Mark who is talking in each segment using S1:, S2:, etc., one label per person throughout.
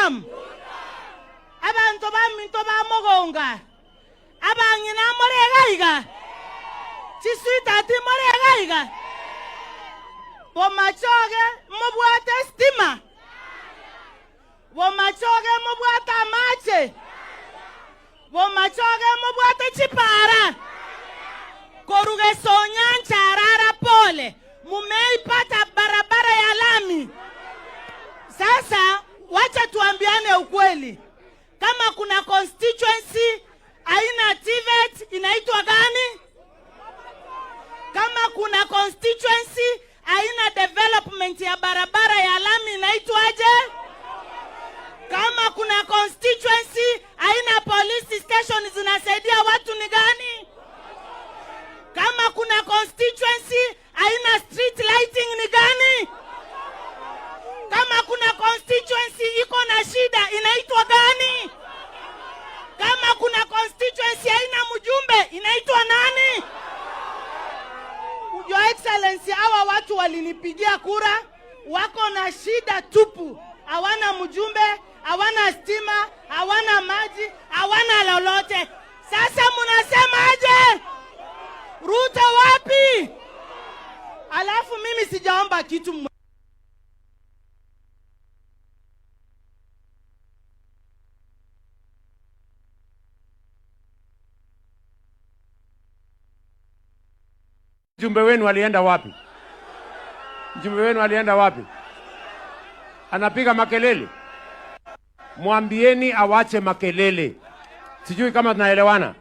S1: Tutam? Abanto baminto ba Mogonga, abang'ina more iga iga, chisweetheart more iga iga, Bomachoge mobwate estima, Bomachoge mobwate amache, Bomachoge mobwate chipara, korwa Gesonyancha arara pole, mumeipata barabara ya lami. Sasa wacha tuambiane ukweli, kama kuna constituency haina TVET inaitwa gani? Kama kuna constituency haina development ya barabara ya lami inaitwaje? Kama kuna constituency haina police station zinasaidia watu ni gani? Kama kuna constituency haina street lighting ni gani? Kama kuna constituency iko na shida inaitwa gani? Kama kuna constituency haina mjumbe inaitwa nani? Your Excellency, hawa watu walinipigia kura, wako na shida tupu, hawana mjumbe, hawana stima, hawana maji, hawana lolote. Sasa mnasemaje? Ruto wapi? Alafu mimi sijaomba kitu.
S2: Mjumbe wenu alienda wapi? Mjumbe wenu alienda wapi? Anapiga makelele. Mwambieni awache makelele. Sijui kama tunaelewana.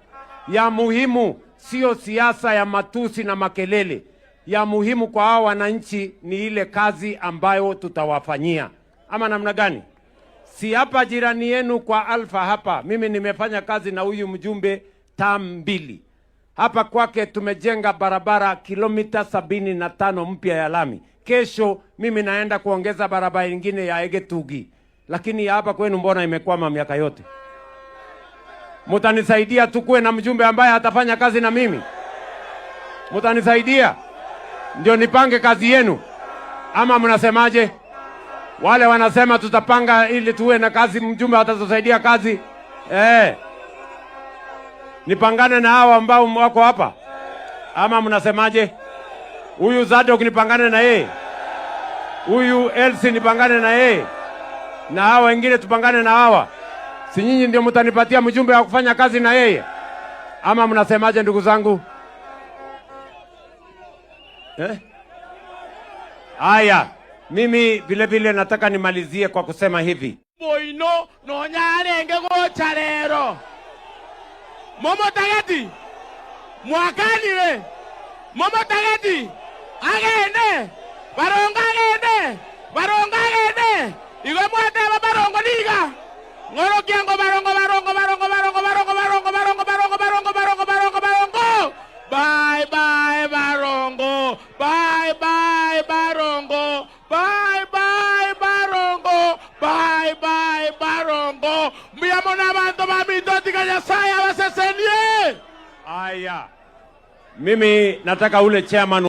S2: Ya muhimu sio siasa ya matusi na makelele. Ya muhimu kwa hao wananchi ni ile kazi ambayo tutawafanyia, ama namna gani? Si hapa jirani yenu kwa Alfa hapa, mimi nimefanya kazi na huyu mjumbe term mbili hapa kwake tumejenga barabara kilomita 75 mpya ya lami. Kesho mimi naenda kuongeza barabara nyingine ya Egetugi, lakini ya hapa kwenu mbona imekwama miaka yote? Mutanisaidia tukuwe na mjumbe ambaye atafanya kazi na mimi? Mutanisaidia ndio nipange kazi yenu, ama mnasemaje? Wale wanasema tutapanga ili tuwe na kazi, mjumbe atatusaidia kazi eh. Nipangane na hao ambao wako hapa ama mnasemaje? Huyu Zadok nipangane na yeye, huyu Elsie nipangane na yeye, na hawa wengine tupangane na hawa. Si nyinyi ndio mtanipatia mjumbe wa kufanya kazi na yeye, ama mnasemaje ndugu zangu eh? Haya, mimi vile vile nataka nimalizie kwa kusema hivi.
S3: Boino nonyarenge gocha rero momotageti mwakanire momotageti agende barongo agende barongo agende igo mwateba barongo niga ng'orokiango barongo barongo barongo barongo barongo barongo barongo barongo barongo barongo barongo barongo bye bye barongo bye bye barongo bye bye barongo bye bye barongo mbuyamona abantu bamintotika Nyasaye abasesenie.
S2: Haya, mimi nataka ule chairman